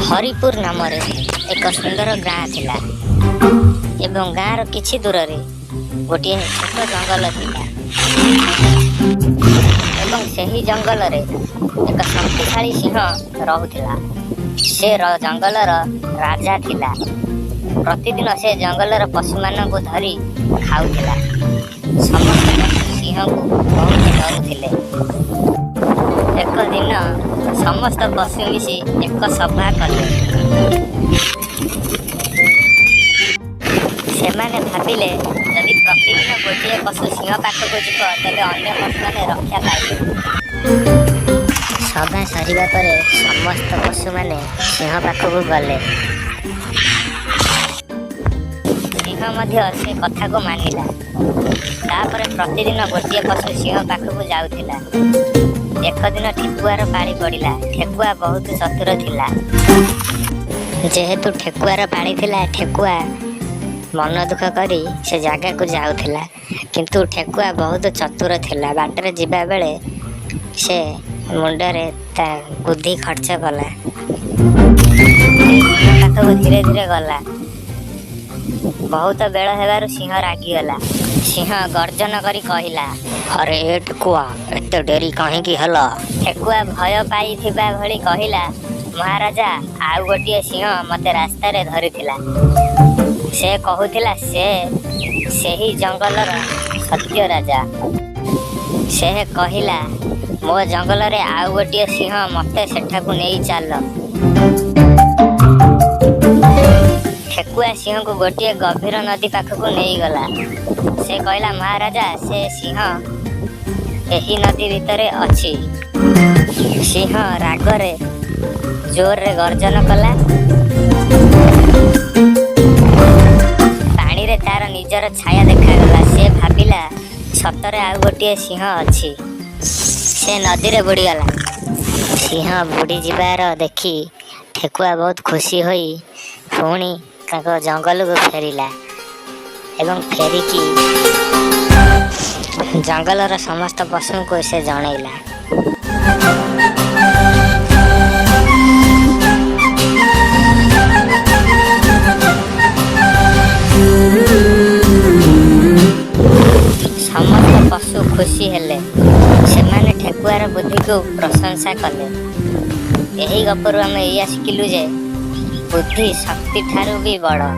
ହରିପୁର ନାମରେ ଏକ ସୁନ୍ଦର ଗାଁ ଥିଲା ଏବଂ ଗାଁର କିଛି ଦୂରରେ ଗୋଟିଏ ଛୋଟ ଜଙ୍ଗଲ ଥିଲା ଏବଂ ସେହି ଜଙ୍ଗଲରେ ଏକ ଶକ୍ତିଶାଳୀ ସିଂହ ରହୁଥିଲା। ସେ ଜଙ୍ଗଲର ରାଜା ଥିଲା। ପ୍ରତିଦିନ ସେ ଜଙ୍ଗଲର ପଶୁମାନଙ୍କୁ ଧରି ଖାଉଥିଲା। ସମସ୍ତେ ସିଂହକୁ ବହୁତ ଡରୁଥିଲେ। ଏକ ଦିନ ସମସ୍ତ ପଶୁ ମିଶି ଏକ ସଭା କଲେ। ସେମାନେ ଭାବିଲେ, ଯଦି ପ୍ରତିଦିନ ଗୋଟିଏ ପଶୁ ସିଂହ ପାଖକୁ ଯିବ, ତେବେ ଅନ୍ୟ ପଶୁମାନେ ରକ୍ଷା ପାଇବେ। ସଭା ସରିବା ପରେ ସମସ୍ତ ପଶୁମାନେ ସିଂହ ପାଖକୁ ଗଲେ। ସିଂହ ମଧ୍ୟ ସେ କଥାକୁ ମାନିଲା। ତାପରେ ପ୍ରତିଦିନ ଗୋଟିଏ ପଶୁ ସିଂହ ପାଖକୁ ଯାଉଥିଲା। ଏକ ଦିନ ଠେକୁଆର ପାଳି ପଡ଼ିଲା। ଠେକୁଆ ବହୁତ ଚତୁର ଥିଲା। ଯେହେତୁ ଠେକୁଆର ପାଳି ଥିଲା, ଠେକୁଆ ମନ ଦୁଃଖ କରି ସେ ଜାଗାକୁ ଯାଉଥିଲା। କିନ୍ତୁ ଠେକୁଆ ବହୁତ ଚତୁର ଥିଲା। ବାଟରେ ଯିବା ବେଳେ ସେ ମୁଣ୍ଡରେ ତା ବୁଦ୍ଧି ଖର୍ଚ୍ଚ କଲା। ସିଂହ ପାଖକୁ ଧୀରେ ଧୀରେ ଗଲା। ବହୁତ ବେଳ ହେବାରୁ ସିଂହ ରାଗିଗଲା। ସିଂହ ଗର୍ଜନ କରି କହିଲା, "ଆରେ ଏ ଠେକୁଆ, ଏତେ ଡେରି କାହିଁକି ହେଲା?" ଠେକୁଆ ଭୟ ପାଇଥିବା ଭଳି କହିଲା, "ମହାରାଜା, ଆଉ ଗୋଟିଏ ସିଂହ ମୋତେ ରାସ୍ତାରେ ଧରିଥିଲା। ସେ କହୁଥିଲା ସେ ସେହି ଜଙ୍ଗଲର ସତ୍ୟ ରାଜା। ସେ କହିଲା ମୋ ଜଙ୍ଗଲରେ ଆଉ ଗୋଟିଏ ସିଂହ, ମୋତେ ସେଠାକୁ ନେଇ ଚାଲ।" ଠେକୁଆ ସିଂହକୁ ଗୋଟିଏ ଗଭୀର ନଦୀ ପାଖକୁ ନେଇଗଲା। ସେ କହିଲା, "ମହାରାଜା, ସେ ସିଂହ ଏହି ନଦୀ ଭିତରେ ଅଛି।" ସିଂହ ରାଗରେ ଜୋରରେ ଗର୍ଜନ କଲା। ପାଣିରେ ତାର ନିଜର ଛାୟା ଦେଖାଗଲା। ସେ ଭାବିଲା ସତରେ ଆଉ ଗୋଟିଏ ସିଂହ ଅଛି। ସେ ନଦୀରେ ବୁଡ଼ିଗଲା। ସିଂହ ବୁଡ଼ିଯିବାର ଦେଖି ଠେକୁଆ ବହୁତ ଖୁସି ହୋଇ ପୁଣି ତାଙ୍କ ଜଙ୍ଗଲକୁ ଫେରିଲା ଏବଂ ଫେରିକି ଜଙ୍ଗଲର ସମସ୍ତ ପଶୁଙ୍କୁ ସେ ଜଣେଇଲା। ସମସ୍ତ ପଶୁ ଖୁସି ହେଲେ। ସେମାନେ ଠେକୁଆର ବୁଦ୍ଧିକୁ ପ୍ରଶଂସା କଲେ। ଏହି ଗପରୁ ଆମେ ଏଇଆ ଶିଖିଲୁ ଯେ ବୁଦ୍ଧି ଶକ୍ତି ଠାରୁ ବି ବଡ଼।